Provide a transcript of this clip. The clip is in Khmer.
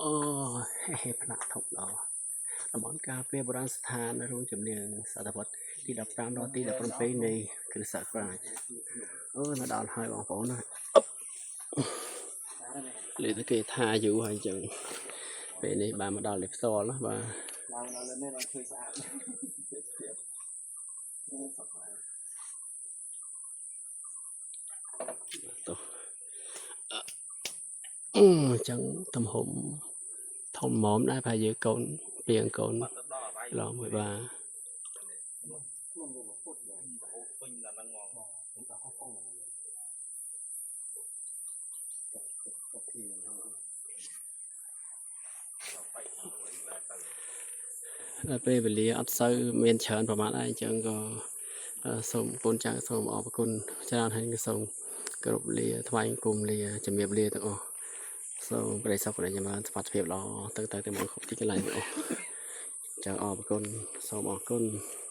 អូហេផ្លាក់ធំដល់តំបន់ការពារបុរាណស្ថានរួមជំនាញសតវត្សទី15ដល់ទី17នៃគ្រិស្តសករាជអូមកដល់ហើយបងប្អូនណាលើទៅគេថាយូរហើយអញ្ចឹងពេលនេះបានមកដល់លេផ្ទាល់ណាបាទ ឡើងដល់លើនេះឡើងឃើញស្អាតទេសភាពសុខហើយ ទោះអឺអញ្ចឹងទំហំធំហ្មមដែរប្រហែលយើងកូនពីងកូន បាត់ទៅដល់អរៃ ឡងមួយបាទ ខ្លួនវាពុតយ៉ាង រហូតពេញដល់ហ្នឹងហ្មង ខ្ញុំដល់កងហ្នឹងទៅទីហ្នឹង ទៅមួយបែរទៅ ដល់ពេលវេលាអត់សូវមានច្រើនប្រហែលដែរអញ្ចឹងក៏អឺសូមកូនចៅសូមអរគុណច្រើនហើយក៏សូមគោរពលាថ្វាយបង្គំលាជំរាបលាទាំងអស់សូមព្រះសុខព្រះចម្រើនសុខភាពល្អទៅទៅទៅមកគ្រប់ទីកន្លែងទាំងអស់ចឹងអរគុណសូមអរគុណ។